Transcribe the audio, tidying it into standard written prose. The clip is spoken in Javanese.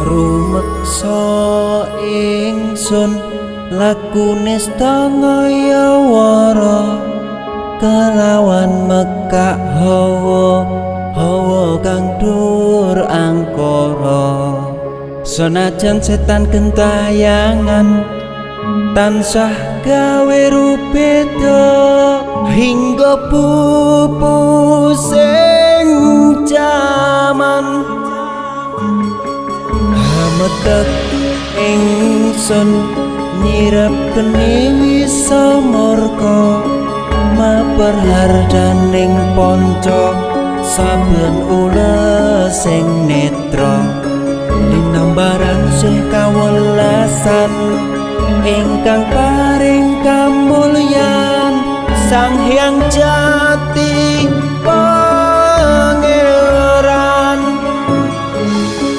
Rumeksa ingsun lakune setengah wara kelawan mekak hawa hawa kang dur angkara. Senajan setan gentayangan tansah gawe rubeda hingga pupus ing jaman. Hametek ingsun nyirep geni wisa murka maper hardaning ponco saben ules sing netra linambaran sih kawelasan ingkang paring kamulyan Sang Hyang Jati.